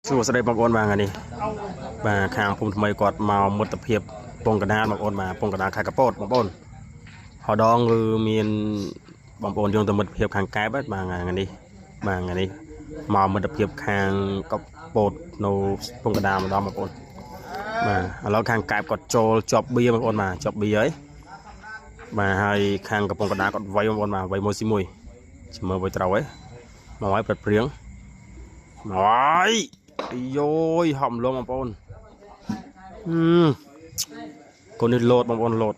សួស្តីបងប្អូនបាទថ្ងៃនេះបាទខាងភូមិថ្មីគាត់មកមិត្តភាពពងកណ្ដាលបងប្អូនបាទពងកណ្ដាលខេត្តកពតបងប្អូនហដងគឺមានបងប្អូនយើងទៅមិត្តភាពខាងកែបបាទថ្ងៃនេះបាទថ្ងៃនេះមកមិត្តភាពខាងកពតនៅពងកណ្ដាលម្ដងបងប្អូនបាទឥឡូវខាងកែបគាត់ចូលជាប់បៀបងប្អូនបាទជាប់បៀហើយបាទហើយខាងកំពង់កណ្ដាលគាត់វៃបងប្អូនបាទវៃមួយស៊ីមួយជំមើវៃត្រូវហើយមកហើយព្រឹតព្រៀងមកហើយ អាយយហំលងបងប្អូនហឹមកូននេះលោតបងប្អូនលោត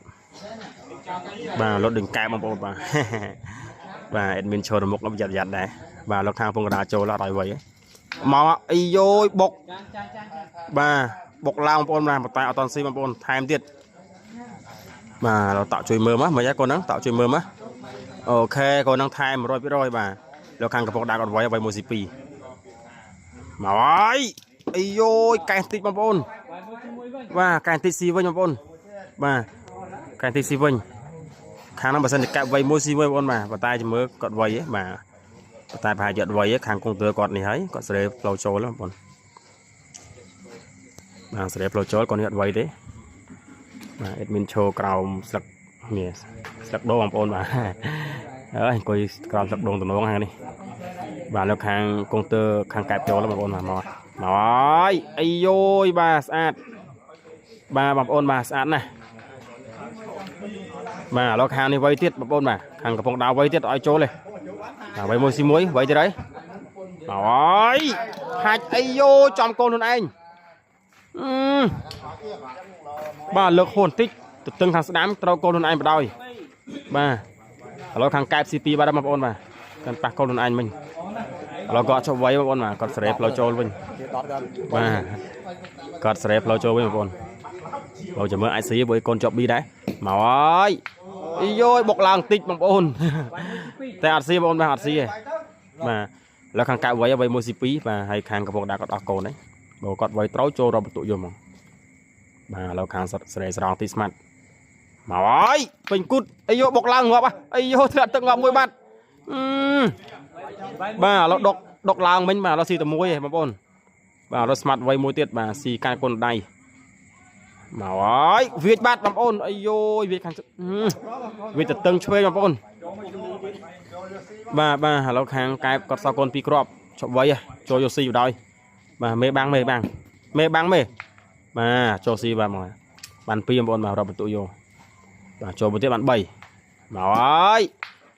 បាទលោតដេញកែបបងប្អូនបាទ បាទអេដមីនឈរនៅមុខប្រយ័ត្នប្រយ័ត្នដែរបាទលោកខាងពងកណ្ដាលចូលអត់ឲ្យវៃមកអាយយបុកបាទបុកឡើងបងប្អូនបាទប៉ុន្តែអត់តន់ស៊ីបងប្អូនថែមទៀតបាទលោកតាក់ជួយមើលមកមិនហើយកូនហ្នឹងតាក់ជួយមើលមកអូខេកូនហ្នឹងថែម100%បាទលោកខាងកំពង់ដាគាត់វៃវៃ1ស៊ី2មកហើយអាយយកែសតិចបងប្អូនបាទកែសតិចស៊ីវិញបងប្អូនបាទកែសតិចស៊ីវិញខាងហ្នឹងបើសិនជាកាប់វៃមួយស៊ីវិញបងប្អូនបាទប៉ុន្តែជំរឿគាត់វៃហ៎បាទប៉ុន្តែប្រហែលជាអត់វៃហ៎ខាងកុងទ័រគាត់នេះហើយគាត់សេរីផ្លូវចូលបងប្អូនបាទសេរីផ្លូវចូលគាត់នេះអត់វៃទេបាទអេដមីនឈរក្រោមស្លឹកនេះស្លឹកដូងបងប្អូនបាទអើយអង្គុយក្រោមស្លឹកដូងតំណងខាងនេះបាទនៅខាងកុងទ័រខាងកែបចូលបងប្អូនបាទមកមកហើយអាយយបាទស្អាតបាទបងប្អូនបាទស្អាតណាស់បាទឥឡូវខាងនេះវៃទៀតបងប្អូនបាទខាងកំពង់ដាវវៃទៀតឲ្យចូលទេបាទវៃមួយស៊ីមួយវៃទៀតហើយមកហើយហាច់អាយយចំកូនខ្លួនឯងអឺបាទលើកហួនបន្តិចទៅតឹងខាងស្ដាំត្រូវកូនខ្លួនឯងបដ ாய் បាទឥឡូវខាងកែបស៊ី2បាទបងប្អូនបាទកាន់ប៉ះកូនខ្លួនឯងមិញឥឡូវគាត់ជប់វៃបងប្អូនបាទគាត់សេរីផ្លូវចូលវិញបាទគាត់សេរីផ្លូវចូលវិញបងប្អូនបើចាំមើលអាចស៊ីព្រោះកូនជាប់ប៊ីដែរមកហើយអីយយបុកឡើងតិចបងប្អូនតែអត់ស៊ីបងប្អូនបាទអត់ស៊ីទេបាទឥឡូវខាងកែបវៃវៃ1ស៊ី2បាទហើយខាងកំពង់ដាគាត់អស់កូនហើយបើគាត់វៃត្រូវចូលរាប់បន្ទុកយកហ្មងបាទឥឡូវខាងសេរីស្រង់ទីស្មាត់មកហើយពេញគូតអីយបុកឡើងងាប់អីយធ្លាក់ទឹកងាប់មួយបាត់អឺបាទឥឡូវដុកដុកឡើងមិញបាទឥឡូវស៊ីតែមួយឯងបងប្អូនបាទឥឡូវស្មាត់វៃមួយទៀតបាទស៊ីកាយកូនដៃមកហើយវាចបាត់បងប្អូនអីយវាចខាងវាចទៅតឹងឆ្វេងបងប្អូនបាទបាទឥឡូវខាងកែបគាត់សល់កូនពីរគ្រាប់ជប់វៃចូលយកស៊ីបណ្ដោយបាទមេបាំងមេបាំងមេបាំងមេបាទចូលស៊ីបាទមកបាន2បងប្អូនបាទរាប់បន្ទុកយកបាទចូលមួយទៀតបាន3មកហើយ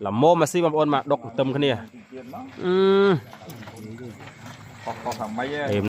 ល្មមមកស៊ីបងប្អូនបាទដុកទឹមគ្នាអឺ ខុសខុសថាម៉េច អេ